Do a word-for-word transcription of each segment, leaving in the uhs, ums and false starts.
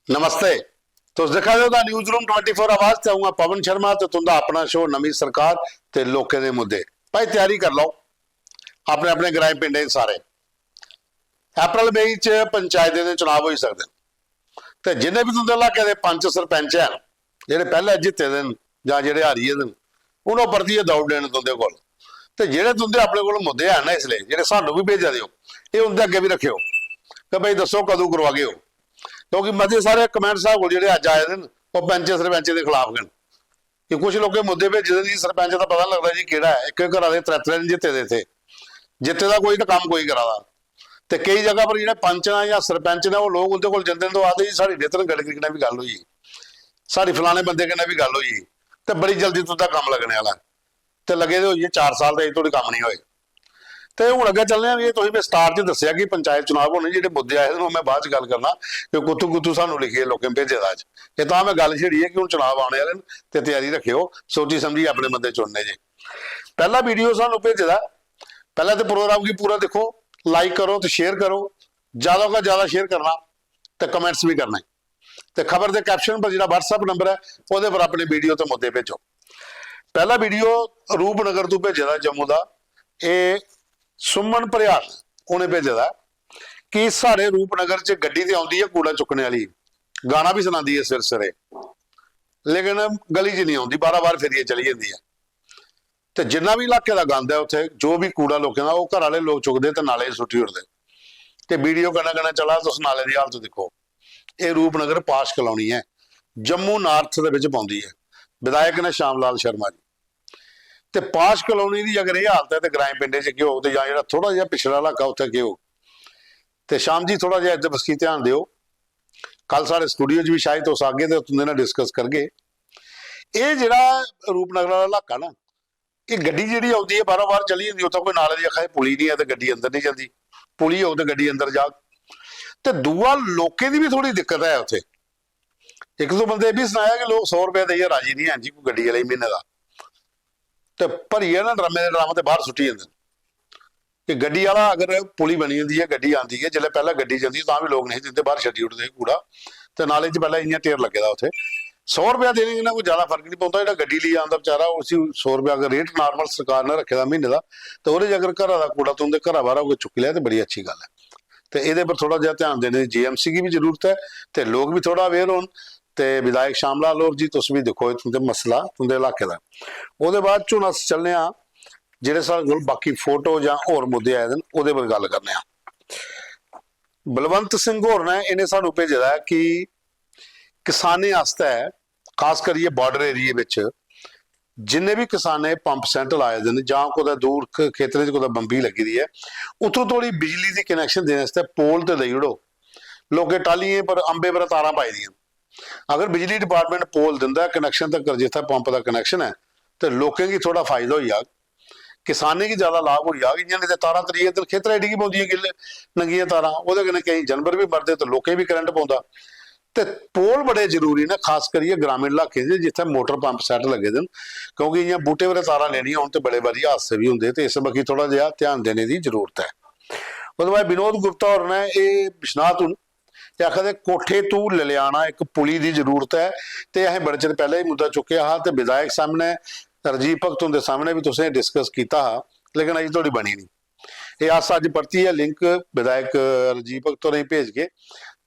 नमस्ते। तुस दिक्खा दे ओ दा न्यूज़ रूम ट्वेंटी फ़ोर आवाज ते अ'ऊं आं पवन शर्मा ते तुं'दा अपना शो नमीं सरकार ते लोकें दे मुद्दे। भाई, त्यारी करी लैओ अपने अपने ग्राएं पिंडें च सारे। अप्रैल मई च पंचायतें दे चुनाव होई सकदे न ते जिन्ने बी तुं'दे इलाके दे पंच सरपंच हैन, जेह्ड़े पैह्ले जित्ते दे न जां जेह्ड़े हारी गेदे न, हून ओह् परतियै दौड़ने न तुं'दे कोल। ते जेह्ड़े तुं'दे अपने कोल मुद्दे हैन ना इसलै, जेह्ड़े सानूं बी भेजा दे ओ, एह् उं'दे अग्गें बी रक्खेओ कि भाई दस्सो कदूं करोआगे ओ। क्योंकि मते सारे कमेंट साढ़े कोल जेह्ड़े अज्ज आए दे न, ओह् पैंचें सरपैंचें दे खलाफ गै न। कि कुछ लोकें मुद्दे भेजे दे जी, सरपैंच दा पता निं लगदा जी केह्ड़ा ऐ। इक घरा दे त्रै त्रै न जित्ते दे इत्थै, जित्ते दा कोई ते कम्म कोई करा दा। ते केई जगह पर जेह्ड़े पंच न जां सरपंच न, ओह् लोक उं'दे कोल जंदे न ते ओह् आखदे जी, साढ़ी नितिन गडकरी कन्नै बी गल्ल होई, साढ़ी फलाने बंदे कन्नै बी गल्ल होई, ते बड़ी जल्दी तुं'दा कम्म लग्गने आह्ला ऐ। ते लग्गे दे होई गे चार साल ते अजें धोड़ी कम्म निं होए। ते हून अग्गें चलने आं, एह् तुसें विस्तार च दस्सेआ कि पंचायत चुनाव होने, जेह्ड़े मुद्दे आए दे, ओह् में बाद च गल्ल करना कि कुत्थूं कुत्थूं सानूं लिखियै लोकें भेजे दा अज्ज। एह् तां में गल्ल छेड़ी ऐ कि हून चुनाव आने आह्ले न ते त्यारी रक्खेओ, सोची समझियै अपने बंदे चुनने जे। पैह्ला वीडियो सानूं भेजे दा, पैह्लें ते प्रोग्राम गी पूरा दिक्खो, लाइक करो ते शेयर करो, जैदा कोला जैदा शेयर करना ते कमेंट्स बी करने। ते खबर दे कैप्शन पर जेह्ड़ा WhatsApp नंबर ऐ, ओह्दे पर अपने वीडियो ते मुद्दे भेजो। पैह्ला वीडियो रूपनगर तों भेजे दा जम्मू दा, एह् सुमन भरेआल उ'नें भेजे दा ऐ कि साढ़े रूपनगर च गड्डी ते औंदी ऐ कूड़ा चुक्कने आह्ली, गाना बी सनांदी ऐ सिर सिरे, लेकिन गली च निं औंदी, बारा बार फिरियै चली जंदी ऐ। ते जिन्ना बी इलाके दा गंद ऐ उत्थै, जो बी कूड़ा लोकें दा, ओह् घर आह्ले लोक चुकदे ते नाले च सुट्टी ओड़दे। ते वीडियो कन्नै कन्नै चला, तुस नाले दी हालत दिक्खो। एह् रूपनगर पाश कॉलोनी ऐ, जम्मू नार्थ दे बिच पौंदी ऐ। विधायक न श्याम लाल शर्मा जी। ते पाश कॉलोनी दी अगर एह् हालत ऐ ते ग्राएं पिंडें च केह् होग? ते जां जेह्ड़ा थोह्ड़ा जेहा पिछड़ा इलाका उत्थै केह् होग? ते श्याम जी, थोह्ड़ा जेहा इस बक्खी ध्यान देओ। कल साढ़े स्टूडियो च बी शायद तुस आगे ते तुं'दे नै डिस्कस करगे। एह् जेह्ड़ा रूपनगर आह्ला इलाका ना, एह् गड्डी जेह्ड़ी औंदी ऐ, बाह्रों बाह्र चली जंदी, उत्थै कोई नाले दी अक्खा दी पुली निं ऐ ते गड्डी अंदर निं जंदी। पुली होग ते गड्डी अंदर जाग। ते दूआ, लोकें दी बी थोह्ड़ी दिक्कत ऐ उत्थै। इक दो बंदे एह् बी सनाया कि लोक सौ रपेआ देइयै राजी निं हैन जी कोई गड्डी आह्ले गी म्हीने दा। ते भरियै ना ड्रम्में दे ड्रम्म ते बाह्र सुट्टी जंदे न। कि गड्डी आह्ला अगर पुली बनी जंदी ऐ, गड्डी आंदी ऐ, जिसलै पैह्लें गड्डी जंदी तां बी लोक नेईं दिंदे, बाह्र छड्डी ओड़दे हे कूड़ा। ते नाले च पैह्लें इ'यां ढेर लग्गे दा उत्थै। सौ रपेआ देने कन्नै कोई जैदा फर्क निं पौंदा। जेह्ड़ा गड्डी लेइयै आंदा बेचारा, उसी सौ रपेआ अगर रेट नार्मल सरकार ने रक्खे दा म्हीने दा, ते ओह्दे च अगर घरा दा कूड़ा तुं'दे घरा बाह्रा कोई चुक्की लै ते बड़ी अच्छी गल्ल ऐ। ते एह्दे पर थोह्ड़ा जेहा ध्यान देने दी जेएमसी गी बी जरूरत ऐ ते लोक बी थोह्ड़ा अवेयर होन। ते विधायक श्याम लाल होर जी, तुस बी दिक्खो, एह् तुं'दे मसला तुं'दे इलाके दा ऐ। ओह्दे बाद च हून अस चलने आं जेह्ड़े साढ़े कोल बाकी फोटो जां होर मुद्दे आए दे न, ओह्दे पर गल्ल करने आं। बलवंत सिंह होर ने, इ'नें सानूं भेजे दा ऐ कि किसानें आस्तै, खास करियै बार्डर एरिया बिच जिन्ने बी किसानें पंप सैट लाए दे न जां कुतै दूर ख-, खेतरें च कुतै बम्बी लग्गी दी ऐ, उत्थूं धोड़ी बिजली दी कनैक्शन देने आस्तै पोल ते देई ओड़ो। लोकें टाह्लियें पर, अम्बें पर तारां पाई दियां। अगर बिजली डिपार्टमेंट पोल दिंदा ऐ कनैक्शन तक्कर, जित्थै पंप दा कनैक्शन ऐ, ते लोकें गी थोह्ड़ा फायदा होई जाग, किसानें गी ज्यादा लाभ होई जाग। इ'यां नेईं ते तारां त्रिये दिन खेतरै च डिग्गी पौंदियां, गिल्ले, नंगियां तारां, ओह्दे कन्नै केईं जानवर बी मरदे ते लोकें गी बी करंट पौंदा। ते पोल बड़े जरूरी न, खास करियै ग्रामीण इलाकें च जित्थै मोटर पंप सैट लग्गे दे न, क्योंकि इ'यां बूह्टे पर तारां लेनियां होन ते बड़े बारी हादसे बी होंदे, ते इस बक्खी थोह्ड़ा जेहा ध्यान देने दी जरूरत ऐ। ओह्दे बाद विनोद गुप्ता होर ने एह् बिश्नाह् तों ते आखा दे कोठे तू ललियाना इक पुली दी जरूरत ऐ। ते असें बड़े चिर पैह्लें एह् मुद्दा चुक्केआ हा ते विधायक सामनै, राजीव भगत हुंदे सामनै बी तुसें डिस्कस कीता हा, लेकिन अजें धोड़ी बनी निं। एह् अस अज्ज परतियै लिंक विधायक राजीव भगत होरें गी भेजगे।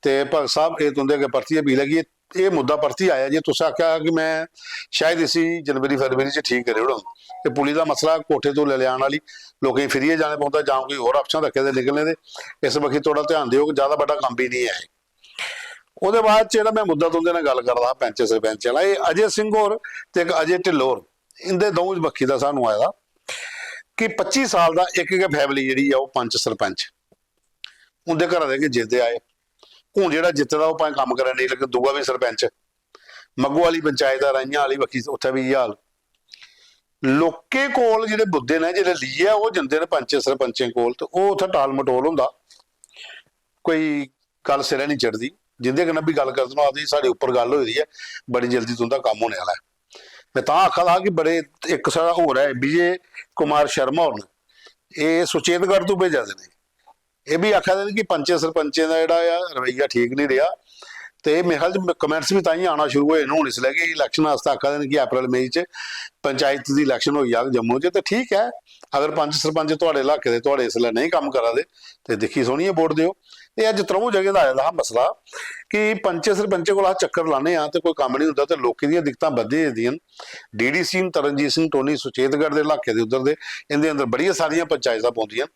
ते भगत साहब, एह् तुं'दे अग्गें परतियै अपील ऐ कि एह् मुद्दा परतियै आया जे तुसें आखेआ कि में शायद इसी जनवरी फरवरी च ठीक करी ओड़ङ। ते पुली दा मसला, कोठे तू ललियान आह्ली, लोकें गी फिरियै जाने पौंदा जां कोई होर ऑप्शन रक्खे दे निकलने दे, इस बक्खी थोह्ड़ा ध्यान देओ कि ज्यादा बड्डा कम्म बी निं ऐ। ओह्दे बाद च जेह्ड़ा में मुद्दा तुं'दे नै गल्ल करा दा हा पैंच सरपैंच आह्ला, एह् अजय सिंह होर ते इक अजय ढिल्लो होर, इं'दे द'ऊं बक्खी दा सानूं आए दा कि पच्ची साल दा इक गै फैमिली जेह्ड़ी ऐ ओह् पंच सरपैंच, उं'दे घरा दे गै जित्ते आए। हून जेह्ड़ा जित्ते दा ओह् भाएं कम्म करै नेईं, लेकिन दूआ बी सरपैंच, मग्गू आह्ली पंचायत ऐ, राइयां आह्ली बक्खी उत्थै बी इ'यै हाल। लोकें कोल जेह्ड़े मुद्दे न, जेल्लै लेइयै ओह् जंदे न पंचें सरपंचें कोल, ते ओह् उत्थै टाल मटोल होंदा, कोई गल्ल सिरै निं चढ़दी। जिं'दे कन्नै बी गल्ल करदे न, ओह् आखदे, "साढ़े उप्पर गल्ल होई दी ऐ, बड़ी जल्दी तुं'दा कम्म होने आह्ला ऐ।" में तां आखा दा हा कि बड़े, इक साढ़ा होर ऐ, विजय कुमार शर्मा होर न, एह् सुचेतगढ़ तों भेजा दे न। एह् बी आखा दे न कि पंचें सरपंचें दा जेह्ड़ा ऐ रवैया ठीक निं रेहा, ते एह् मेरे ख्याल च कमेंट्स बी ताइयें आना शुरू होए न हून इसलै कि इलैक्शन आस्तै आखा दे न कि अप्रैल मई च पंचायत दी इलैक्शन होई जाग जम्मू च। ते ठीक ऐ, अगर पंच सरपंच थुआढ़े इलाके दे थुआढ़े इसलै नेईं कम्म करा दे ते दिक्खी सुनियै वोट देओ। एह् अज्ज त्र'ऊं जगह दा आए दा हा मसला कि पंचें सरपंचें कोल अस चक्कर लान्ने आं ते कोई कम्म निं होंदा ते लोकें दियां दिक्कतां बधदी जंदियां न। डीडीसी न तरनजीत सिंह टोनी सुचेतगढ़ दे इलाके दे उद्धर दे, इं'दे अंदर बड़ियां सारियां पंचायतां पौंदियां न।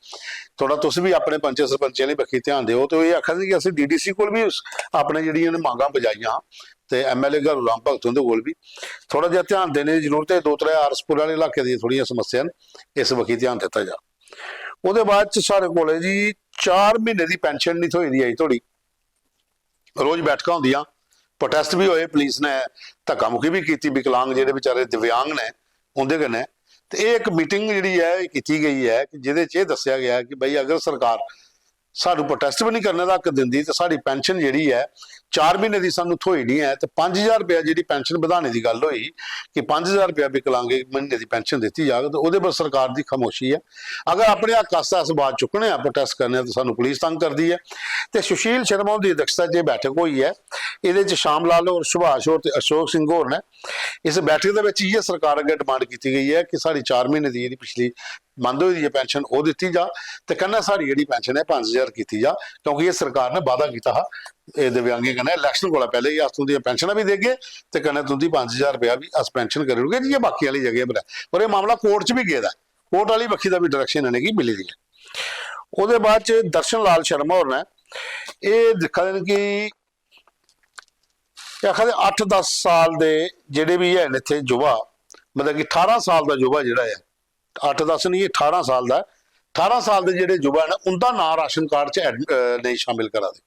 थोह्ड़ा तुस बी अपने पंचें सरपंचें आह्ली बक्खी ध्यान देओ। ते ओह् एह् आखा दे कि असें डीडीसी कोल बी उस अपने जेह्ड़ियां उ'नें मंगां पजाइयां ते एमएलए घरू राम भगत हुंदे कोल बी थोह्ड़ा जेहा ध्यान देने दी जरूरत ऐ। दो त्रै आरएसपुर आह्ले इलाके दियां थोह्ड़ियां समस्यां न, इस बक्खी ध्यान दित्ता जा। ओह्दे बाद च साढ़े कोल ऐ जी, चार म्हीने दी पेंशन निं थ्होई दी अजें धोड़ी। रोज बैठकां होंदियां, प्रोटेस्ट बी होए, पुलिस ने धक्का मुक्की बी कीती, विकलांग जेह्ड़े बेचारे दिव्यांग ने उं'दे कन्नै। ते एह् इक मीटिंग जेह्ड़ी ऐ एह् कीती गेई ऐ कि जेह्दे च एह् दस्सेआ गेआ कि भाई अगर सरकार सानू प्रोटेस्ट बी निं करने दा हक दिंदी ते साढ़ी पेंशन जेह्ड़ी ऐ चार म्हीने दी सानू थ्होई निं ऐ ते पंज ज्हार रपेआ जेह्ड़ी पेंशन बधाने दी गल्ल होई कि पंज ज्हार रपेआ विकलांगें गी म्हीने दी पेंशन दित्ती जाग ते ओह्दे पर सरकार दी खामोशी ऐ। अगर अपने हक आस्तै अस अवाज चुक्कने आं, प्रोटेस्ट करने आं ते सानू पुलिस तंग करदी ऐ। ते सुशील शर्मा हुंदी अध्यक्षता च एह् बैठक होई ऐ। एह्दे च श्याम लाल होर, सुभाष होर ते अशोक सिंह होर न। इस बैठक दे बिच इ'यै सरकार अग्गें डिमांड कीती गई ऐ कि साढ़ी चार म्हीने दी जेह्ड़ी पिछली बंद होई दी ऐ पेंशन, ओह् दित्ती जा ते कन्नै साढ़ी जेह्ड़ी पेंशन ऐ पंज ज्हार कीती जा, क्योंकि एह् सरकार ने वादा कीता हा एह् दिव्यांगें कन्नै इलैक्शन कोला पैह्लें कि अस तुं'दियां पेंशनां बी देगे ते कन्नै तुं'दी पंज ज्हार रपेआ बी अस पेंशन करी ओड़गे जि'यां बाकी आह्ली जगह पर ऐ। और एह् मामला कोर्ट च बी गेदा ऐ, कोर्ट आह्ली बक्खी दा बी डायरेक्शन इ'नेंगी मिली दी ऐ। ओह्दे बाद च दर्शन लाल शर्मा होर न, एह् दिक्खा दे न कि एह् आखा दे अट्ठ दस साल दे जेह्ड़े बी हैन इत्थै युवा, मतलब कि ठारां साल दा युवा जेह्ड़ा ऐ, अट्ठ दस निं, ठारां साल दा ऐ, ठारां साल दे जेह्ड़े युवा न उं'दा नांऽ राशन कार्ड च ऐड-, अ, नेईं शामिल करा दे।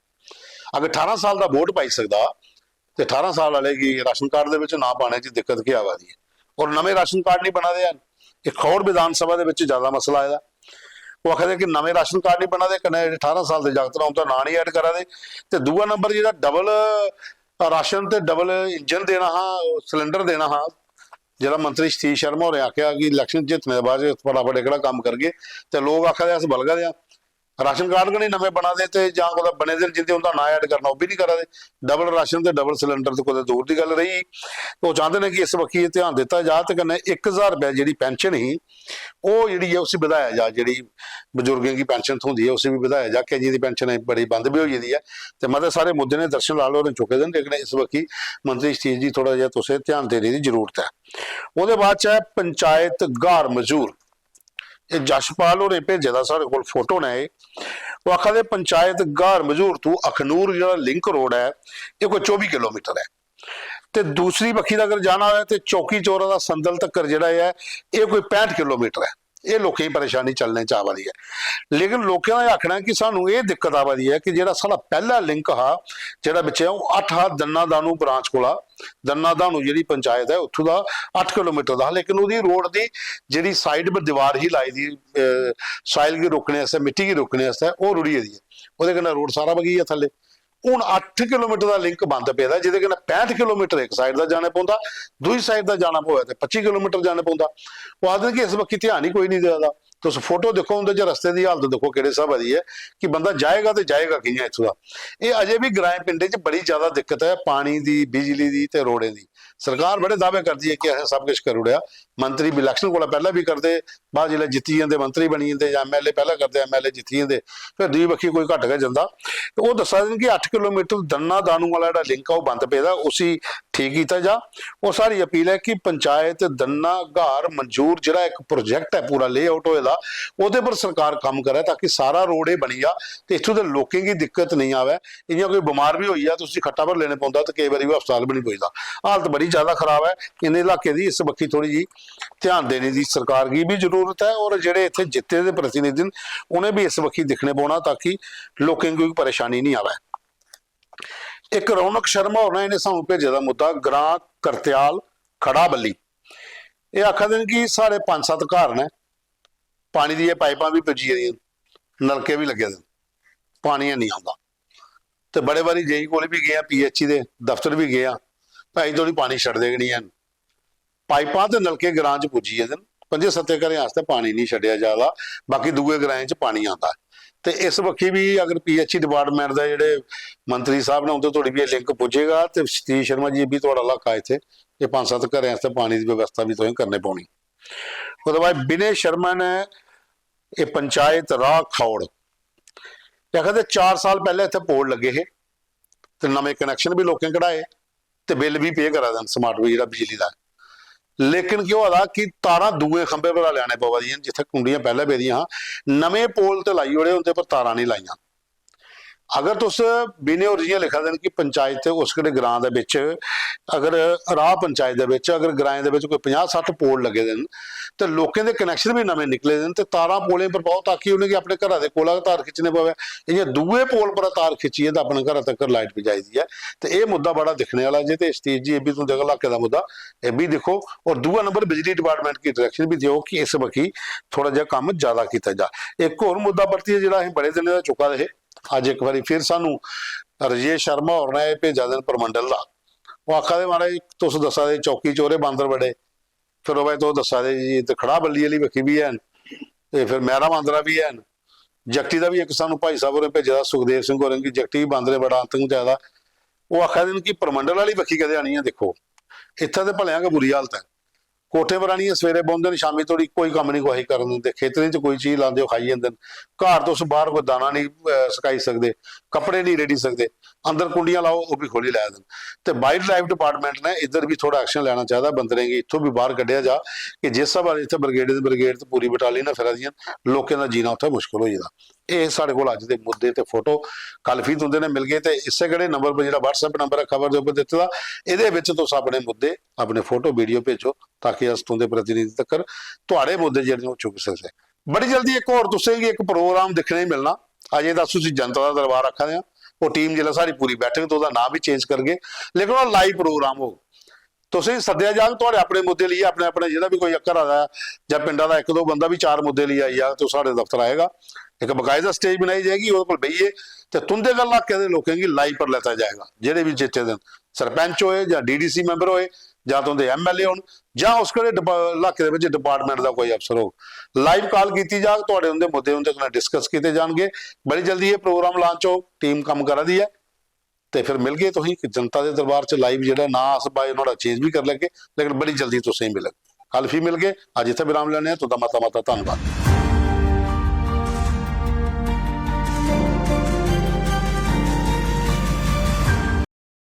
अगर ठारां साल दा वोट पाई सकदा ते ठारां साल आह्ले गी राशन कार्ड दे बिच नांऽ पाने च दिक्कत केह् आवा दी ऐ? और नमें राशन कार्ड निं बना दे हैन। इक खौड़ विधान सभा दे बिच ज्यादा मसला आए दा। ओह् आखा दे कि नमें राशन कार्ड निं बना दे, कन्नै जेह्ड़े ठारां साल दे जागत न उं'दा नांऽ निं ऐड करा दे। ते दूआ नंबर जेह्ड़ा डबल राशन ते डबल इंजन देना हा, सिलेंडर देना हा, जेह्ड़ा मंत्री सतीश शर्मा होरें आखेआ कि इलैक्शन जित्तने दे बाद च फटाफट एह्कड़ा कम्म करगे, ते लोक आखा दे अस बलगा दे आं। राशन कार्ड गै निं नमें बना दे ते जां कुतै बने दे न जिं'दे उं'दा नांऽ ऐड करना, ओह् बी निं करा दे। डबल राशन ते डबल सिलेंडर ते कुतै दूर दी गल्ल रेही। ओह् चांह्दे न कि इस बक्खी ध्यान दित्ता जा ते कन्नै इक ज्हार रपेआ जेह्ड़ी पेंशन ही, ओह् जेह्ड़ी ऐ उसी बधाया जा, जेह्ड़ी बजुर्गें गी पेंशन थ्होंदी ऐ उसी बी बधाया जा। केइयें दी पेंशन अजें बड़ी बंद बी होई गेदी ऐ ते मते सारे मुद्दे न दर्शन लाल होरें चुके दे न, लेकिन इस बक्खी मंत्री सतीश जी थोह्ड़ा जेहा तुसें ध्यान देने दी जरूरत ऐ। ओह्दे बाद च ऐ पंचायत ग्हार मजूर। एह् जशपाल होरें भेजे दा साढ़े कोल फोटो न एह्। ओह् आखा दे पंचायत ग्हार मजूर तू अखनूर जेह्ड़ा लिंक रोड ऐ, एह् कोई चौबी किलोमीटर ऐ। ते दूसरी बक्खी दा अगर जाना होऐ ते चौकी चौरा दा संदल तक्कर जेह्ड़ा ऐ, एह् कोई पैंह्ठ किलोमीटर ऐ। एह् लोकें गी परेशानी चलने च आवा दी ऐ। लेकिन लोकें दा एह् आखना ऐ कि सानू एह् दिक्कत आवा दी ऐ कि जेह्ड़ा साढ़ा पैह्ला लिंक हा, जेह्ड़ा बिच्चें ओह् अट्ठ हा दन्ना दानू ब्रांच कोला, दन्ना दानू जेह्ड़ी पंचायत ऐ उत्थूं दा अट्ठ किलोमीटर दा हा, लेकिन ओह्दी रोड दी जेह्ड़ी साइड पर दीवार ही लाई दी, साइल गी रोकने आस्तै, मिट्टी गी रोकने आस्तै, ओह् रुढ़ी गेदी ऐ। ओह्दे कन्नै रोड सारा बगी गेआ थल्ले। हून अट्ठ किलोमीटर दा लिंक बंद पेदा, जेह्दे कन्नै पैंह्ठ किलोमीटर इक साइड दा जाना पौंदा, दूई साइड दा जाना पवै ते पच्ची किलोमीटर जाना पौंदा। ओह् आखदे कि इस बक्खी ध्यान ही कोई निं देआ दा। तुस फोटो दिक्खो उं'दे च, रस्ते दी हालत दिक्खो केह्ड़े स्हाबै दी ऐ कि बंदा जाएगा ते जाएगा कि'यां इत्थूं दा। एह् अजें बी ग्राएं पिंडें च बड़ी ज्यादा दिक्कत ऐ पानी दी, बिजली दी ते रोडें दी। सरकार बड़े दावे करदी ऐ कि असें सब किश करी ओड़ेआ, मंत्री इलैक्शन कोला पैह्लें बी करदे, बाद जिसलै जित्ती जंदे मंत्री बनी जंदे जां एमएलए पैह्लें करदे, एमएलए जित्ती जंदे, फिर दूई बक्खी कोई घट्ट गै जंदा। ते ओह् दस्सा दे न कि अट्ठ किलोमीटर दन्ना दानू आह्ला जेह्ड़ा लिंक ऐ ओह् बंद पेदा, उसी ठीक कीता जा। और साढ़ी अपील ऐ कि पंचायत दन्ना ग्हार मंजूर जेह्ड़ा इक प्रोजेक्ट ऐ पूरा लेआउट होए दा, ओह्दे पर सरकार कम्म करै ताकि सारा रोड एह् बनी जा ते इत्थूं दे लोकें गी दिक्कत नेईं आवै। इ'यां कोई बमार बी होई जा ते उसी खट्टा पर लेने पौंदा ते केईं बारी ओह् अस्पताल बी निं पुजदा। हालत बड़ी ज्यादा खराब ऐ इ'नें इलाकें दी, इस बक्खी थोह्ड़ी जी ध्यान देने दी सरकार गी बी जरूरत ऐ और जेह्ड़े इत्थै जित्ते दे प्रतिनिधि न उ'नें बी इस बक्खी दिक्खने पौना ताकि लोकें गी कोई परेशानी निं आवै। इक रौनक शर्मा होर ने इ'नें सानूं भेजे दा मुद्दा, ग्रां करत्याल खड़ा बल्ली। एह् आखा दे न कि साढ़े पंज सत्त घर न, पानी दियां पाइपां बी पुज्जी गेदियां न, नलके बी लग्गे दे न, पानी हैन्नी औंदा। ते बड़े बारी जेई कोल बी गे आं, पीएचई दे दफ्तर बी गे आं, भाई धोड़ी पानी छड्डदे गै निं हैन। पाइपां ते नलके ग्रां च पुज्जी गेदे न, पंजे सत्ते घरें आस्तै पानी निं छड्डेआ जा दा, बाकी दूए ग्राएं च पानी आंदा ऐ। ते इस बक्खी बी अगर पीएचई डिपार्टमेंट दा जेह्ड़े मंत्री साहब ने उं'दे धोड़ी बी एह् लिंक पुज्जेगा ते सतीश शर्मा जी बी थुआढ़ा इलाका इत्थै एह् पंज सत्त घरें आस्तै पानी दी व्यवस्था बी तुसें करने पौनी। ओह्दे बाद विनय शर्मा ने एह् पंचायत राह खौड़ एह् आखदे चार साल पैह्ले इत्थै पोल लग्गे हे ते नमें कनैक्शन बी लोकें कढाए ते बिल बी पे करा दे न स्मार्ट जेह्ड़ा बिजली दा। लेकिन केह् होआ दा कि तारां दूए खंभे पर लेआने पवा दियां न, जित्थै कुंडियां पैह्ले पेदियां हां, नमें पोल ते लाई ओड़े, उं'दे पर तारां नेईं लाइयां। अगर तुस, विनय होर जि'यां लिखा दे न कि पंचायत ते उस केह्ड़े ग्रां दे बिच, अगर राह पंचायत दे बिच अगर ग्राएं दे बिच कोई पंजाह् सट्ठ पोल लग्गे दे न ते लोकें दे कनैक्शन बी नमें निकले दे न ते तारां पोलें पर पाओ ताकि उ'नेंगी अपने घरा दे कोला गै तार खिच्चने पवै। इ'यां दूए पोल पर तार खिच्चियै ते अपने घरा तगर लाइट पजाई दी ऐ। ते एह् मुद्दा बड़ा दिक्खने आह्ला जे, ते सतीश जी, एह् बी तुं'दे इलाके दा मुद्दा, एह् बी दिक्खो। और दूआ नंबर, बिजली डिपार्टमेंट गी डायरेक्शन बी देओ कि इस बक्खी थोह्ड़ा जेहा कम्म ज्यादा कीता जा। इक होर मुद्दा परतियै जेह्ड़ा असें बड़े दिनें दा चुक्का दे हे, अज्ज इक बारी फिर सानू राजेश शर्मा होर ने एह् भेजा दे न परमंडल दा। ओह् आखा दे, "महाराज, तुस दस्सा दे चौकी चोरे बांदर बड़े, फिर ओह् भाई तुस दस्सा दे जी इत्थै खड़ा बल्ली आह्ली बक्खी बी हैन, ते फिर मैरा बांदरा बी हैन।" जगती दा बी इक सानू भाई साहब होरें भेजे दा, सुखदेव सिंह होरें गी, जगती बी बांदरें बड़ा आतंक मचाए दा। ओह् आखा दे न कि परमंडल आह्ली बक्खी कदें आनियै दिक्खो, इत्थै ते भलेआं गै बुरी हालत ऐ। कोठे पर आनियै सवेरे बौंह्दे न, शामी धोड़ी कोई कम्म निं कुसै गी करन दिंदे, खेतरें च कोई चीज लांदे, ओह् खाई जंदे न। घर तुस बाह्र कोई दाना निं, अ, सकाई सकदे, कपड़े निं रेड़ी सकदे, अंदर कुंडियां लाओ, ओह् बी खोह्ल्ली लै दे न। ते वाइल्ड लाइफ डिपार्टमेंट ने इद्धर बी थोह्ड़ा एक्शन लैना चाहिदा, बंदरें गी इत्थूं बी बाह्र कड्ढेआ जा कि जिस स्हाबै इत्थै ब्रिगेड दे ब्रिगेड ते पूरी बटालियन फिरा दियां न, लोकें दा जीना उत्थै मुश्कल होई गेदा। एह् साढ़े कोल अज्ज दे मुद्दे ते फोटो, कल फ्ही तुं'दे नै मिलगे ते इस्सै केह्ड़े नंबर पर, जेह्ड़ा WhatsApp नंबर ऐ खबर दे उप्पर दित्ते दा, एह्दे बिच तुस अपने मुद्दे, अपने फोटो, वीडियो भेजो ताकि अस तुं'दे प्रतिनिधि तक्कर थुआढ़े मुद्दे जेह्ड़े न ओह् चुक्की सकचै। बड़ी जल्दी इक होर तुसें गी इक प्रोग्राम दिक्खने गी मिलना। अजें ते अस उसी जनता दा दरबार आखा दे आं। ओह् टीम जिसलै साढ़ी पूरी बैठक ते ओह्दा नांऽ बी चेंज करगे, लेकिन ओह् लाइव प्रोग्राम होग। तुसें गी सद्देआ जाग, थुआढ़े अपने मुद्दे लेइयै, अपने अपने जेह्ड़ा बी कोई घरा दा जां पिंडा दा इक दो बंदा बी चार मुद्दे लेइयै आई जाग ते ओह् साढ़े दफ्तर आएगा। इक बाकायदा स्टेज बनाई जाएगी, ओह्दे कोल बेहियै ते तुं'दे गै इलाके दे लोकें गी लाइव पर लैता जाएगा, जेह्ड़े बी जित्ते दे न, सरपंच होए जां डीडीसी मैंबर होए जां तुं'दे एमएलए होन जां उस केह्ड़े डिपा-, इलाके दे बिच डिपार्टमेंट दा कोई अफसर होग, लाइव कॉल कीती जाग, थुआढ़े उं'दे मुद्दे उं'दे कन्नै डिस्कस कीते जाणगे। बड़ी जल्दी एह् प्रोग्राम लांच होग, टीम कम्म करा दी ऐ। ते फिर मिलगे तुसें गी जनता दे दरबार च लाइव, जेह्ड़ा नांऽ अस भाई नुहाड़ा चेंज बी करी लैगे, लेकिन बड़ी जल्दी तुसें गी मिलग। कल फ्ही मिलगे, अज्ज इत्थै विराम लैने आं। तुं'दा मता मता धन्नबाद।